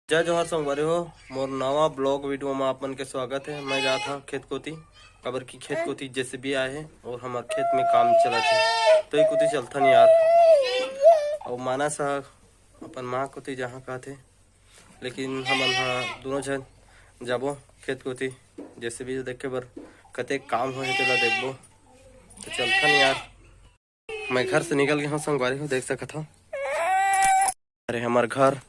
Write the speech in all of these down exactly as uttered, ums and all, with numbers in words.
जय जोहार संगवारी हो, मोर नवा blog video में आप मन के स्वागत है। मैं जात हंव खेत कोती, काबर कि खेत कोती जेसीबी आए है और हमर खेत में काम चलत है, तो ये कोती चलथन यार। और मानस ह अपन माँ कोती जहाँ कहत हे, लेकिन हमन ह दोनों झन जाबो खेत कोती जेसीबी देखे बर, कतेक काम होहे तेला देखबो। तो चलथन यार, मैं घर से निकल गे हंव संगवारी हो, देख सकत हव। अरे हमर घर,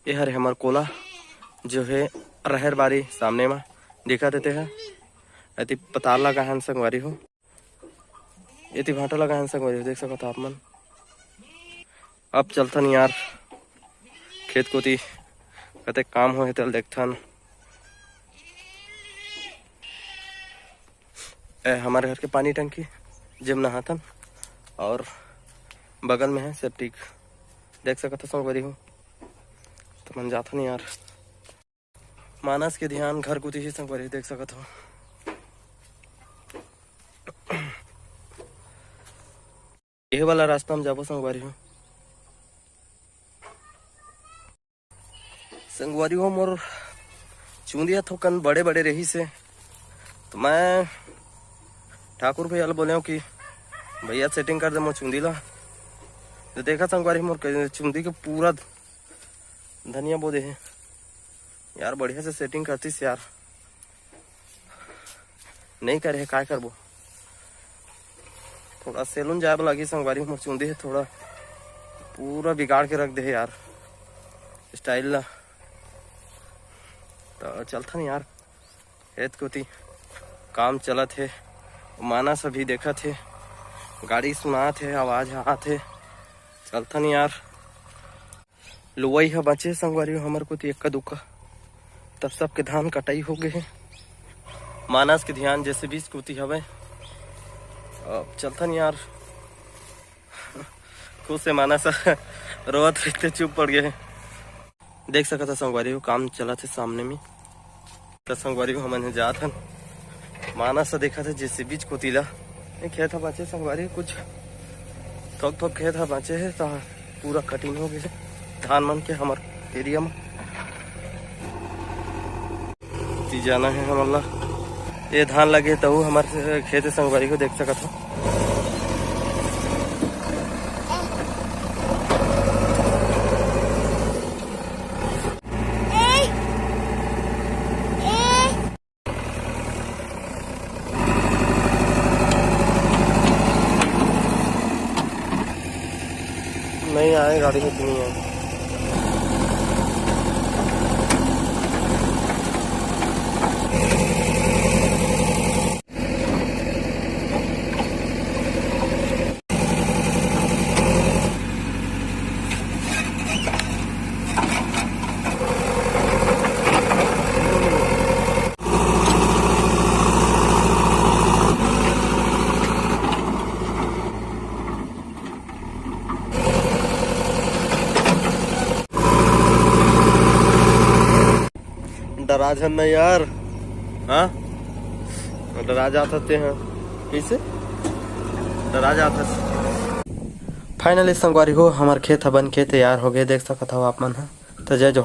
ये हरे हमर कोला जो है रहर बारी सामने मा दिखा देते हैं। एती पताल लगा हन संगवारी हो, एती भांटा लगा हन संगवारी हो, देख सकत हव आप मन। अब चलथन यार खेत कोती, कतेक काम होहे तेला देखथन। ए, हमर घर के पानी टंकी, जेम नहाथन, और बगल में है सेप्टिक, देख सकत हव संगवारी हो। तो मन जाथन यार, मानस के ध्यान घर कोती ही संगवारी, देख सकत हव। ये वाला रास्ता में जाबो संगवारी हो। संगवारी हो, मोर चूंदी ह थोकन बड़े बड़े रहिस हे, तो मैं ठाकुर भैया ल बोले हंव कि भैया सेटिंग कर दे मोर चूंदी ला। तो देखा संगवारी, मोर के-, चूंदी के पूरा धनिया बो दे हे यार, बढ़िया से सेटिंग करतीस यार। नहीं करे हे, काय करबो। थोड़ा सैलून जाए बर लागी संगवारी, मोर चूंदी हे थोड़ा पूरा बिगाड़ के रख दे हे यार स्टाइल ला। तो चलथन यार, खेत कोती काम चलत हे, मानस अभी देखत हे, गाड़ी सुनात हे, आवाज आत हे। चलथन यार। लुवई ह बांचे संगवारी हो हमर कोती एक्का दुक्का, तब सबके धान कटाई हो गे हे। मानस के ध्यान जेसीबी कोती हवय। अब चलथन यार, खुश हे मानस रोवत रहिते चुप पड़ गे हे। देख सकत ह संगवारी हो, काम चलत हे सामने में। त संगवारी हो, हमन ह जात हन, मानस ह देखत हे जेसीबी कोती ला। ए, खेत ह बांचे संगवारी, कुछ थोक थोक खेत ह बांचे हे, त पूरा कटिंग हो गे हे धान मन के हमर एरिया म। ती जाना हे हमन ला, ये धान लगे तहु हमर खेत हे संगवारी हो, देख सकत हव। नहीं आए, गाड़ी में तो नहीं आए। डरा झन ना यार, हाँ? डरा जात हस ते, हाँ। कैसे? डरा जात हस। Finally संगवारी हो, हमर खेत ह बन के तैयार हो गए, देख सकत हव आप मन ह। त जय जोहार।